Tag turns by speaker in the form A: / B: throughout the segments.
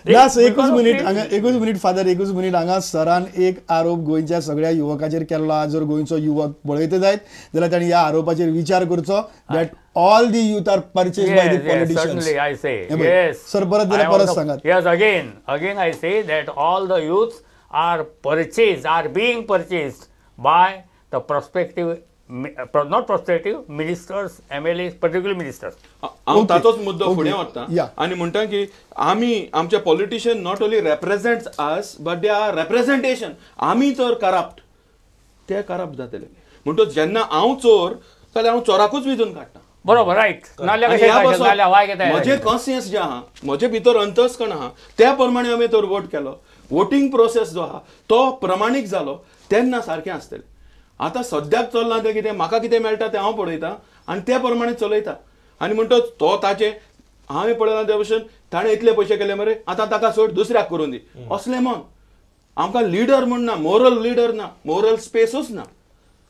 A: Last एकूच minute हांगा, एकूच मिनीट फादर, एकूच मिनीट. हांगा सरान एक आरोप गोंयच्या सगळ्या युवकाचेर केल्लो आहा. जर गोंयचो युवक पळयत जायत जाल्यार ताणें ह्या आरोपाचेर विचार करचो that all the youth are purchased by the politicians.
B: Certainly I say yes.
A: Sir परत जाल्यार परत सांगात.
B: Yes, again again I say that all the youth are purchased, are being purchased by the prospective, not prospective ministers, MLAs, particularly ministers.
C: हांव ताचोच मुद्दो फुडें व्हरता आनी म्हणटा की आमी आमचे politician not only represents us but they are representation. आमी तर करप्ट, ते करप्ट जातले. म्हणटच जेन्ना हांव चोर जाल्यार हांव चोराकूच विजून काडटा.
B: बरोबर, रायट.
C: म्हजें कॉन्सियन्स जें आहा, म्हजे भितर अंतस्करण आहा, त्या प्रमाणे हांवें तर वोट केलो. वोटींग प्रोसेस जो आहा तो प्रमाणीक जालो तेन्ना सारकें आसतलें. आतां सद्याक चल्लां तें कितें, म्हाका कितें मेळटा तें हांव पळयता आनी त्या प्रमाणे चलयता. आनी म्हणटच तो ताचें हांवें पळयलां त्या भशेन ताणें इतले पयशे केले मरे, आतां ताका सोड दुसऱ्याक करून दी, असलें मन. आमकां लिडर म्हूण ना, मोरल लिडर ना, मोरल स्पेसूच ना.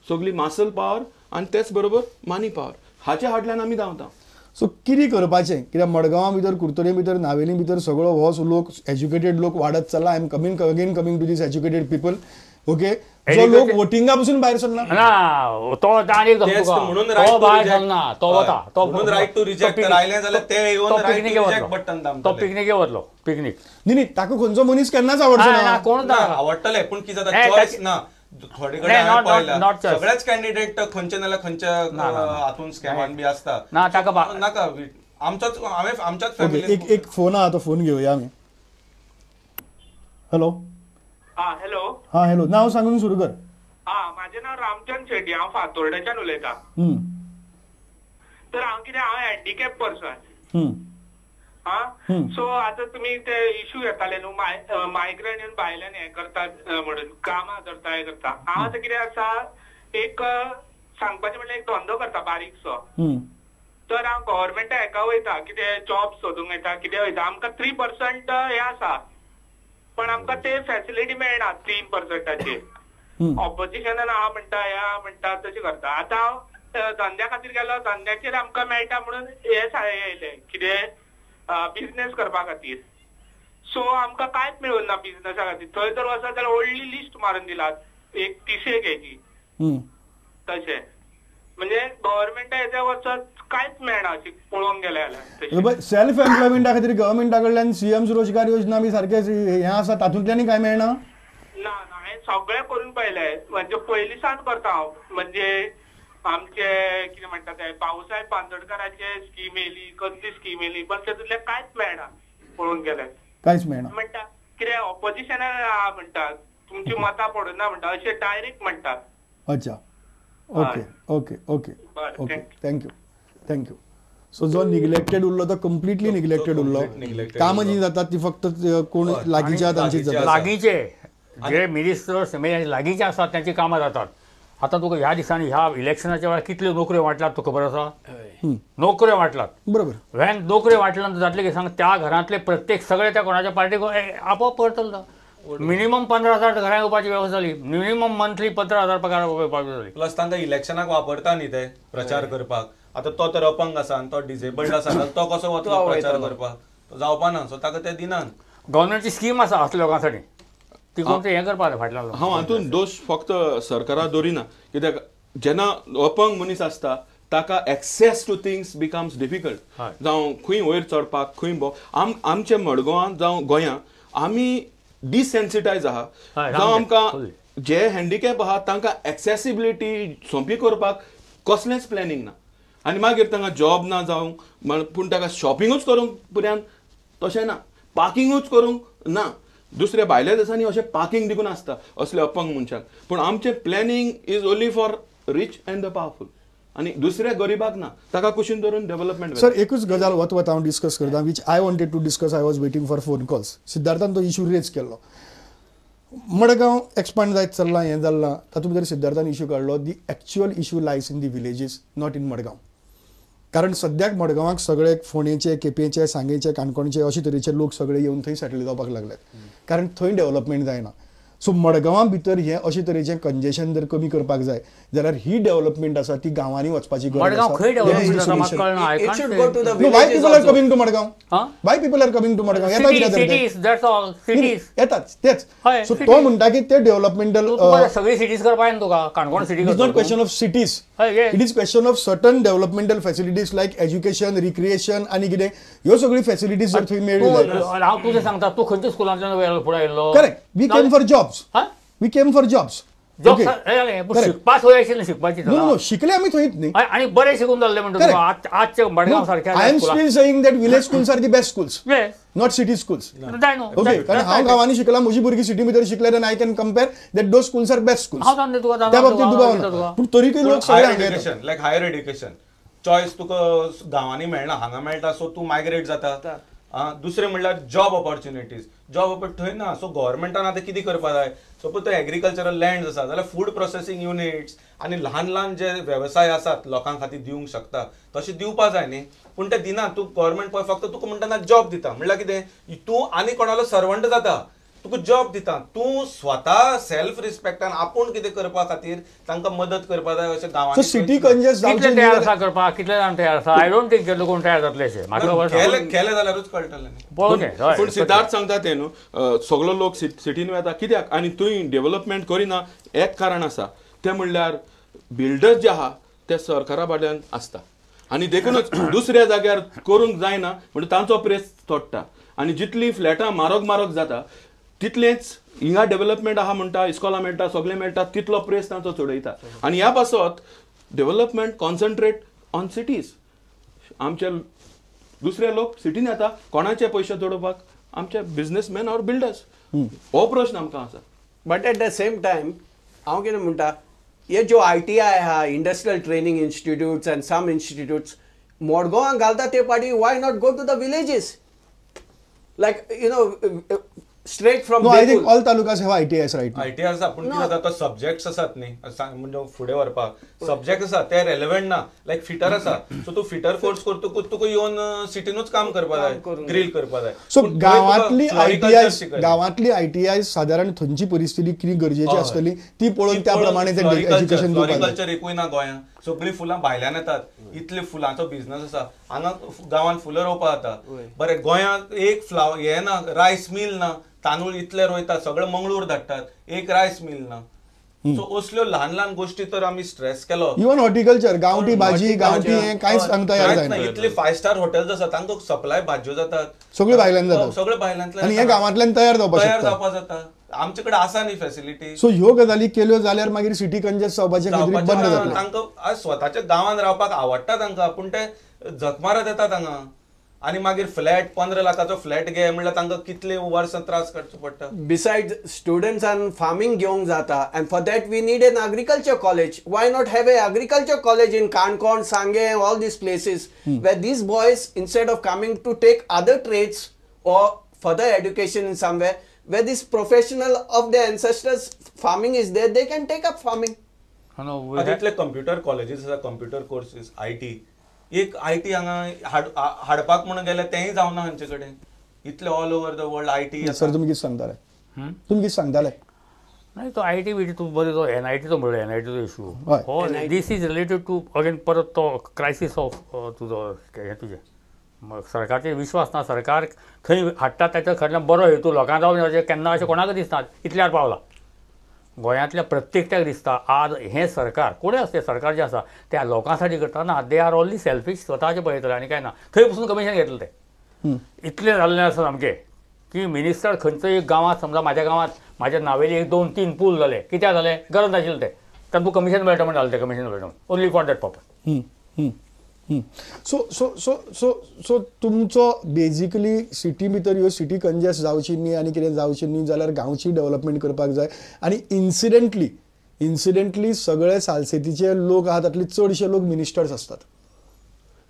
C: सगळी मासल पावर आनी तेच बरोबर मनी पावर हाच्या फाटल्यान आमी धांवता.
A: सो कितें करपाचें? कित्याक मडगांवा भितर, कुर्तोरे भितर, नावेली भितर सगळो हो लोक एज्युकेटेड लोक वाडत चल्ला. I am coming again coming to this educated people. Okay, जो लोक वोटिंगा पसून भायर सरना
B: ना, तो म्हणून भायर सरना, तो वता, तो
D: म्हणून रायट टू रिजेक्ट आयलें जाल्यार ते येवन पिकनिके वतलो,
B: तो पिकनिके वतलो. पिकनिक
A: न्ही न्ही, ताका खंयचो मनीस केन्नाच आवडचो ना.
B: कोण
D: आवडटले, पूण कितें जाता, चॉयस ना. थोडे कडेन हांवें पळयलां सगळेच कॅन्डिडेट खंयचे नाल्यार खंयच्या हातून स्कॅमान बी आसता.
B: ना ताका
D: नाका, आमचोच हांवें आमच्याच फॅमिली.
A: एक फोन आहा, तो फोन घेवया आमी. हॅलो.
E: हा हॅलो.
A: हा हॅलो, नाव सांगून सुरू कर.
E: हा, माझे नाव रामचंद शेट्टी, हांव फातोर्डेच्यान उलयतां. तर हांव कितें, हांव हँडिकॅप पर्सन. हा, सो आतां तुमी ते इशू येताले न्हू, मायग्रंट येवन भायल्यान हें करतात म्हणून, कामां करता, हें करता. हांव आतां कितें आसा, एक सांगपाचें म्हणल्यार एक धंदो करता बारीकसो. तर हांव गव्हर्मेंटा हेका वयता, कितें जॉब सोदूंक वयता, कितें वयता, आमकां 3% हें आसा, पण आमकां ते फॅसिलिटी मेळना 3%. ऑपोजिशनान हा म्हणटा, ह्या म्हणटा, तशें करता. आतां हांव धंद्या खातीर गेलो, धंद्याचेर आमकां मेळटा म्हणून हें येयलें कितें बिजनेस करपा खातीर. सो आमकां कांयच मेळूं ना बिजनेसा खातीर. थंय जर वचत जाल्यार व्हडली लिस्ट मारून दिला, एक 30 हेजी, तशें म्हणजे गव्हर्मेंटा हेज्या वचत कांयच मेळना अशें पळोवंक गेलें जाल्यार.
A: सेल्फ एम्प्लॉयमेंटा खातीर गव्हर्मेंटा कडल्यान सीएम रोजगार योजना बी सारकें हें आसा, तातूंतल्यानय कांय मेळना?
E: ना ना, हांवें सगळें करून पळयलें. म्हणजे पयलीं सावन करता हांव. म्हणजे आमचे कितें म्हणटा ते भाऊसाहेब बांदोडकराचे स्कीम येयली, कसली स्कीम येयली, पण तातूंतल्यान कांयच मेळना पळोवंक गेल्यार.
A: कांयच मेळना
E: म्हणटा कितें ऑपोजिशनान आहा म्हणटा, तुमची मतां पडना म्हणटा, अशें डायरेक्ट म्हणटात.
A: अच्छा, okay okay okay okay, thank you thank you. So जो निग्लेक्टेड उरलो तो कंप्लिटली निग्लेक्टेड उरलो. कामां जी जातात ती फक्त कोण लागींचे तांचीच जातात.
B: लागींचे जे मिनिस्टर्स लागींचे आसात तांची कामां जातात. आतां तुका ह्या दिसांनी ह्या इलेक्शनाच्या वेळार कितल्यो नोकऱ्यो वांटल्यात तुका खबर आसा? नोकऱ्यो वांटल्यात.
A: बरोबर.
B: व्हॅन नोकऱ्यो वांटल्यात जातले की सांग, त्या घरांतले प्रत्येक सगळे त्या कोणाच्या पार्टीक आपोआप करतलो. मिनिमम 15,000 घरां येवपाची वेवस्था जाली, मिनिमम मंथली 15,000 पगार येवपाची जाली.
D: प्लस तांकां इलेक्शनाक वापरता न्ही ते प्रचार करपाक. आतां तो तर अपंग आसा आनी तो डिजेबल्ड आसा, तो कसो वतलो प्रचार करपाक? तो जावपा ना, सो ताका ते दिनात.
B: गव्हर्मेंटची स्कीम आसा असल्या लोकां साठी, ती कोण हें करपाक फाटल्यान.
C: हांव हातूंत दोश फक्त सरकारा दवरिना, कित्याक जेन्ना अपंग मनीस आसता ताका access to things becomes difficult. जावं खंय वयर चडपाक, खंय आमच्या मडगांवांत जावं गोंयांत आमी डिसेन्सिटायज आहा. जावं आमकां जे हँडिकॅप आहा तांकां एक्सेसिबिलिटी सोंपी करपाक कसलेंच प्लॅनिंग ना. आनी मागीर तांकां जॉब ना जावं, पूण ताका शॉपिंगूच करूंक पुऱ्यान तशें ना, पार्किंगूच करूंक ना. दुसऱ्या भायल्या देशांनी अशें पार्किंग देखून आसता असले अपंग मनशांक, पूण आमचें planning is only for rich and the powerful आनी दुसऱ्या गरिबाक ना, ताका कुशीन धरून डेव्हलपमेंट.
A: सर एकूच गजाल वत वत हांव डिस्कस करता, which I wanted to discuss, I was waiting for phone calls. सिद्धार्थान तो इशू रेज केल्लो, मडगांव एक्सपांड जायत चल्लां, हें जाल्लां, तातूंत भितर सिद्धार्थान इशू काडलो, the actual issue lies in the villages, not in Madgaon. कारण सद्याक मडगांवाक सगळे फोंडेचे, केपेंचे, सांगेचे, काणकोणचे अशे तरेचे लोक सगळे येवन थंय सेटल जावपाक लागल्यात, कारण थंय डेव्हलपमेंट जायना. सो मडगांवां भितर हें अशे तरेचें कंजेशन जर कमी करपाक जाय जाल्यार ही डेव्हलपमेंट आसा ती गांवांनी वचपाची गरज आसा. Why people are coming to Madgaon? Why people are coming to Madgaon? येतात तेच. सो तो म्हणटा की ते डेव्हलपमेंटल
B: सगळी सिटीज करपाक तुका Canacona city.
A: It's not question of cities, it is question of certain developmental facilities like education, recreation आनी कितें ह्यो सगळी फॅसिलिटीज जर थंय मेळ्ळी जाल्यार.
B: हांव तुजें सांगता, तूं खंयच्या स्कुलांतल्यान फुडें आयिल्लो?
A: Correct. We came for jobs. We came for jobs.
B: शिकपाक सोय आशिल्ली शिकपाची.
A: नो शिकले आमी थंयच न्ही
B: आनी बरें शिकून जाल्ले म्हणटा आजचे मडगांव सारखे.
A: I am still saying that village schools are the best schools, not city schools. Okay, कारण हांव गांवांनी शिकला, म्हजी भुरगीं सिटी भितर शिकले, I can compare that those schools are best schools. त्या बाबतीत दुबाव ना. पूण तरीकय लोक सगळे हांगा येतात.
D: लायक हायर एड्युकेशन चॉयस तुका गांवांनी मेळना, हांगा मेळटा, सो तूं मायग्रेट जाता. दुसरें म्हणल्यार जॉब ऑपॉर्च्युनिटीज, जॉब ऑपॉर्च्युनिटी थंय ना. सो गव्हर्मेंटान आतां कितें करपाक जाय, सपोज थंय एग्रीकल्चरल लँड आसा जाल्यार फूड प्रोसेसींग युनिट्स आनी ल्हान ल्हान जे वेवसाय आसात लोकां खातीर दिवंक शकता तशें दिवपा जाय न्ही, पूण ते दिना. तूं गव्हर्मेंट पळय फक्त तुका म्हणटा ना जॉब दिता, म्हणल्यार कितें तूं आनी कोणालो सर्वंट जाता, तुका जॉब दिता, तूं स्वता सेल्फ रिस्पेक्टान आपूण कितें करपा खातीर तांकां मदत करपा जाय अशें गांवांनी.
A: सिटी कंजेस्ट
B: कितले तयार आसा करपाक, कितले जाण तयार आसा? I don't think कोण तयार जातले अशें म्हाका
D: केलें जाल्यारूच कळटलें.
C: पूण सिद्धार्थ सांगता तें न्हू, सगलो लोक सिटीन वता कित्याक आनी थंय डेव्हलपमेंट करिना एक कारण आसा, तें म्हणल्यार बिल्डर्स जे आहा ते सरकारा फाटल्यान आसता आनी देखूनच दुसऱ्या जाग्यार करूंक जायना म्हणून तांचो प्रेस तोडटा आनी जितलीं फ्लॅटां म्हारग म्हारग जाता तितलेंच हिंगा डेव्हलपमेंट आहा म्हणटा, इस्कॉलां मेळटा, सगळें मेळटा, तितलो प्रेस तांचो चडयता आनी ह्या पासत डेव्हलपमेंट कॉन्सन्ट्रेट ऑन सिटीज. आमचे दुसरे लोक सिटीन येता कोणाचे पयशे जोडोवपाक, आमचे बिजनेसमॅन ऑर बिल्डर्स. हो प्रश्न आमकां आसा.
F: But at the same time हांव कितें म्हणटा, हे ज्यो ITI आहा, industrial training institutes and some institutes मडगांवां घालता ते पाटी, why not go to the villages like you know straight from
A: No, I think all talukas have ITIs right now.
D: ITIs आसा, पूण कितें जाता, सब्जेक्ट्स आसात न्ही म्हणजे फुडें व्हरपाक सब्जेक्ट आसा ते रेलेवंट ना. लायक फिटर आसा, सो तूं फिटर कोर्स करतकूच तुका येवन सिटीनूच काम करपाक जाय, ग्रील करपाक जाय.
A: सो गांवांतली ITI सादारण थंयची परिस्थिती कितें गरजेची आसतली ती पळोवन त्या प्रमाणे ते एज्युकेशन दिवपाक जाय.
D: फ्लॉरिकल्चर एकूय ना गोंयांत, सगळीं फुलां भायल्यान येतात, इतले फुलांचो बिझनस आसा हांगा गांवांत, फुलां रोवपाक जाता. बरें, गोंयांत एक फ्लावर हें ना, रायस मिल ना, तांदूळ इतले रोयतात, सगळे मंगळूर धाडटात, एक रायस मिल ना. सो असल्यो ल्हान ल्हान गोष्टी तर आमी स्ट्रेस केलो.
A: इवन हॉर्टिकल्चर, गांवठी भाजी, गांवठी हें कांयच सांगता तयार जायना.
D: इतले 5 स्टार हॉटेल्स आसात, तांकां सप्लाय भाजयो जातात,
A: सगळे भायल्यान जातात,
D: सगळे भायल्यांतल्यान,
A: आनी हें गांवांतल्यान तयार जावपाक
D: तयार जावपाक जाता. आमचे कडेन आसा न्ही फॅसिलिटी.
A: सो ह्यो गजाली केल्यो जाल्यार मागीर सिटी कंजेस्ट जावपाचें बंद जातलें.
D: तांकां स्वताच्या गांवांत रावपाक आवडटा तांकां, पूण ते झक मारत येतात हांगा आनी मागीर फ्लॅट 15 लाखाचो फ्लॅट घे म्हणल्यार तांकां कितले वर्सां त्रास काडचो पडटा.
F: बिसायड स्टुडंट्सान फार्मींग घेवंक जाता and for that we need an agriculture college. Why not have a agriculture college in Canacona, Sanguem, all these places where these boys instead of coming to take other trades or further education in somewhere where this professional of their ancestors farming is there, they can take up farming.
D: इतले computer colleges आसा, computer courses, IT, एक IT हांगा हाडपाक म्हणून गेल्यार तेंय जावना हांचे कडेन. इतले all over the world IT.
A: Sir तुमी कितें सांगताले? तुमी कितें सांगताले?
B: नाही, तो IT BT तूं बरें, तो NITचो म्हणलो, NITचो इशू हो, this is related to again परत तो क्रायसीस ऑफ तुजो हें तुजें सरकारचेर विश्वास ना. सरकार थंय हाडटा ताच्या खऱ्यान बरो हेतू लोकांक जावन केन्ना अशें कोणाकच दिसना, इतल्यार पावला. गोंयांतल्या प्रत्येकट्याक दिसता आज हें सरकार कोणूय आसता, सरकार जें आसा त्या लोकां साठी करता ना, they are only selfish, स्वताचें पळयतले आनी कांय ना. थंय पसून कमिशन घेतलें तें, इतलें जाल्लें आसा सामकें की मिनिस्टर खंयचोय एक गांवांत, समजा म्हाज्या गांवांत म्हाज्या नावेली 1 2 3 पूल जाले, कित्याक जाले, गरज नाशिल्लें तें, तांकां कमिशन मेळटा म्हण जालें तें, कमिशन मेळटा only for that purpose.
A: So so so so so तुमचो बेजिकली सिटी भितर ह्यो सिटी कंजेस्ट जावची न्ही आनी कितें जावची न्ही जाल्यार गांवची डेव्हलपमेंट करपाक जाय. आनी इन्सिडेंटली सगळे सालसेतीचे लोक आहा तातले चडशे लोक मिनिस्टर्स आसतात,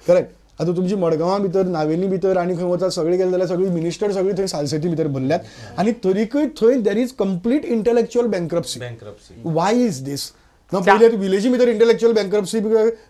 A: करेक्ट? आतां तुमची मडगांवां भितर, नावेली भितर आनी खंय वचात सगळी गेले जाल्यार सगळी मिनिस्टर सगळी थंय सालसेती भितर भरल्यात आनी तरीकय थंय there is complete intellectual bankruptcy. Why is this? ना पयले विलेजी भितर इंटेलेक्च्युअल बँक्रप्सी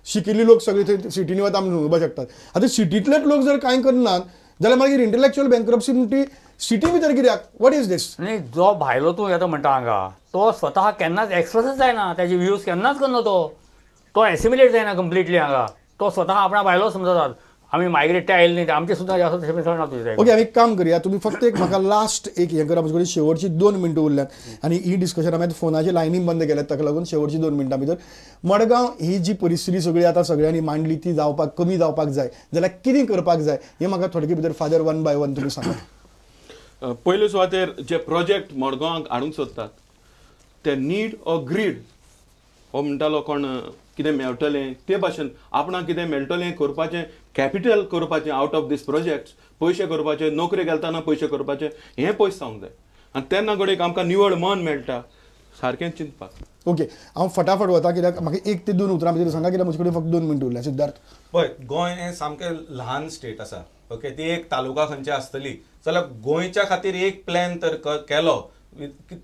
A: शिकिल्ली लोक सगळे थंय सिटीनी वता आमी म्हणपाक शकतात. आतां सिटींतलेच लोक जर कांय करनात जाल्यार मागीर इंटलेक्च्युअल बँक्रप्सी म्हणटी सिटी भितर कित्याक? What is this?
B: न्ही, जो भायलो तूं येता म्हणटा हांगा तो स्वता केन्नाच एक्सप्रेसच जायना, ताजे व्यूज केन्नाच करना, तो एसिमिलेट जायना कंप्लिटली हांगा, तो स्वता आपणा भायलो समजतात आमी मायग्रेट ते आयले न्ही, आमचे सुद्दां आसा तशें मेळना तुजें.
A: ओके, आमी एक काम करुया, तुमी फक्त एक म्हाका लास्ट एक हें करा, म्हजे कडेन शेवटची 2 मिनटां उरल्यात आनी ही डिस्कशन आमी आतां फोनाचे लायनी बंद केल्यात, ताका लागून शेवटची 2 मिनटां भितर मडगांव ही जी परिस्थिती सगळी आतां सगळ्यांनी मांडली ती जावपाक कमी जावपाक जाय जाल्यार कितें करपाक जाय हें म्हाका थोडके भितर फादर 1 बाय 1 तुमी सांगा.
C: पयले सुवातेर जे प्रोजेक्ट मडगांवाक हाडूंक सोदतात ते नीड ऑर ग्रीड हो म्हणटालो कोण कितें मेळटलें ते भाशेन आपणाक कितें मेळटलें करपाचें, कॅपिटल करपाचें आवट ऑफ these projects, पयशे करपाचे, नोकरी घालतना पयशे करपाचे, हें पयस जावंक जाय आनी तेन्ना घडये आमकां निवळ मन मेळटा सारकें चिंतपाक.
A: ओके, हांव फटाफट वता कित्याक म्हाका 1 ते 2 उतरां भितर सांगा कित्याक म्हजे कडेन फक्त 2 मिनटां उरल्या. सिद्धार्थ,
D: पळय गोंय हें सामकें ल्हान स्टेट आसा, ओके, ती एक तालुका खंयची आसतली जाल्यार गोंयच्या खातीर एक प्लॅन तर केलो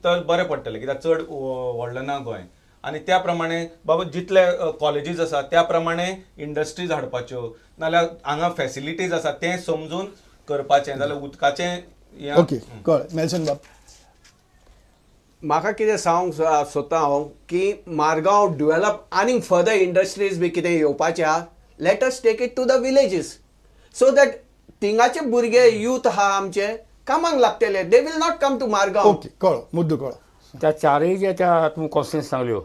D: तर बरें पडटलें कित्याक चड व्हडलें ना गोंय, आनी त्या प्रमाणे बाबा जितले कॉलेजीस आसा त्या प्रमाणे इंडस्ट्रीज हाडपाच्यो, नाल्यार हांगा फॅसिलिटीज आसा तें समजून करपाचें, जाल्यार उदकाचें.
A: ओके, कळ्ळें. नेल्सन बाब,
F: म्हाका कितें सांगूंक सोदता हांव की मारगांव डेव्हलप आनीक फर्दर इंडस्ट्रीज बी कितें येवपाचें आहा, let us take it to the villages so that थिंगाचे भुरगे यूथ आहा आमचे कामाक लागतले, they will not come to Margao.
A: Okay, कळ्ळो मुद्दो कळ्ळो.
B: त्या चारय जे त्या तुमी कॉन्स्टिट्युन्सी सांगल्यो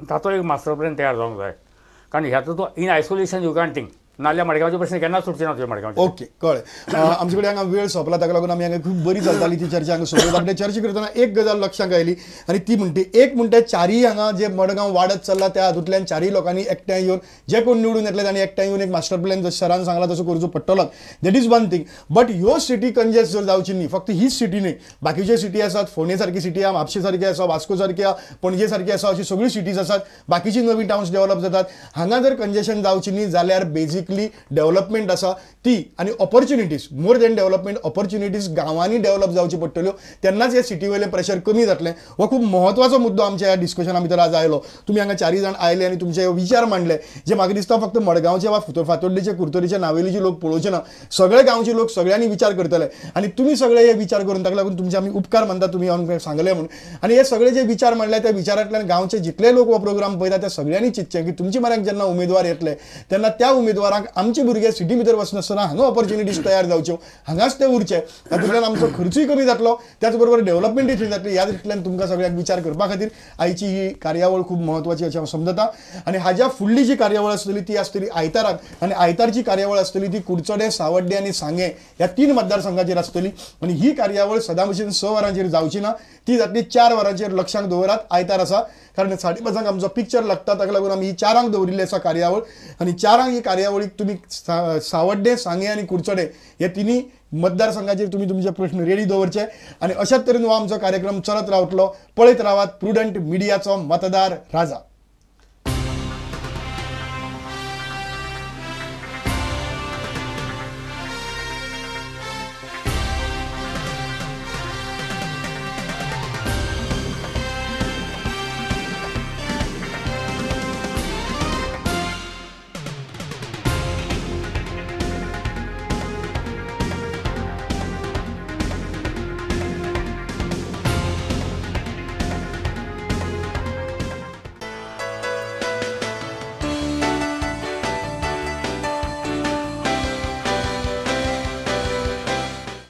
B: ताचो एक मास्टर प्लॅन तयार जावंक जाय, कारण ह्याचो तो in isolation you can't think, नाल्यार मडगांवचे प्रश्न केन्नाच सुटचे ना तुजे मडगांवचे.
A: ओके, कळ्ळें. आमचे कडेन हांगा वेळ सोंपला, ताका लागून आमी हांगा खूब बरी चलताली ती चर्चा हांगा सोंपली. आपल्या चर्चा करतना एक गजाल लक्षांत आयली आनी ती म्हणटी एक म्हणटा चारीय हांगा जे मडगांव वाडत चल्ला त्या हातूंतल्यान चारीय लोकांनी एकठांय येवन जे कोण निवडून येतले तांणी एकठांय येवन एक मास्टर प्लॅन जशें सरान सांगला तसो करचो पडटलोच, that is one thing. But ह्यो सिटी कंजेस्ट जर जावची न्ही, फक्त हीच सिटी न्ही, बाकीच्यो सिटी आसात, फोंडे सारकी सिटी आहा, म्हापशे सारकी आसा, वास्को सारकी आहा, पणजे सारकी आसा, अशी सगळी सिटीज आसात, बाकीची नवी टावन्स डेव्हलप जातात. हांगा जर कंजेशन जावची न्ही जाल्यार बेजिकली डेव्हलपमेंट आसा ती आनी opportunities, more than development opportunities गांवांनी डेव्हलप जावच्यो पडटल्यो, तेन्नाच हे सिटी वयलें प्रेशर कमी जातलें. हो खूब म्हत्वाचो मुद्दो आमच्या ह्या डिस्कशना भितर आज आयलो. तुमी हांगा चारूय जाण आयले आनी तुमचे विचार मांडले जे म्हाका दिसता फक्त मडगांवचे वा फातोड्डेचे, कुर्तोरीचे, नावेलीचे लोक पळोवचे ना, सगळे गांवचे लोक सगळ्यांनी विचार करतले आनी तुमी सगळे हे विचार करून ताका लागून तुमचे आमी उपकार मानता, तुमी येवन सांगले म्हूण. आनी हे सगळे जे विचार मांडले त्या विचारांतल्यान गांवचे जितले लोक हो प्रोग्राम पळयता त्या सगळ्यांनी चिंतचें की तुमचे मऱ्याक जेन्ना उमेदवार येतले तेन्ना त्या उमेदवारांक आमचे भुरगे सिटी भितर वचनासतना हांगा ऑपॉर्च्युनिटीज तयार जावच्यो, हांगाच ते उरचे, तातूंतल्यान आमचो खर्चूय कमी जातलो, त्याच बरोबर डेव्हलपमेंटूय थंय जातली. ह्या दृश्टींतल्यान तुमकां सगळ्यांक विचार करपा खातीर आयची ही कार्यावळ खूब म्हत्वाची अशें हांव समजता. आनी हाज्या फुडली जी कार्यावळ आसतली ती आसतली आयताराक, आनी आयतारची कार्यावळ आसतली ती कुडचडे, सावड्डे आनी सांगें ह्या 3 मतदारसंघाचेर आसतली. आनी ही कार्यावळ सदां भशेन 6 वरांचेर जावची ना, ती जातली 4 वरांचेर. लक्षांत दवरात, आयतार आसा, कारण 5:30 आमचो पिक्चर लागता, ताका लागून आमी ही 4 दवरिल्ली आसा कार्यावळ. आनी 4 ही कार्यावळीक तुमी सावड्डे, सांगें आनी कुडचडे हे तिन्ही मतदारसंघाचेर तुमी तुमचे प्रश्न रेडी दवरचे आनी अशाच तरेन हो आमचो कार्यक्रम चलत रावतलो. पळयत रावात प्रुडंट मिडियाचो मतदार राजा.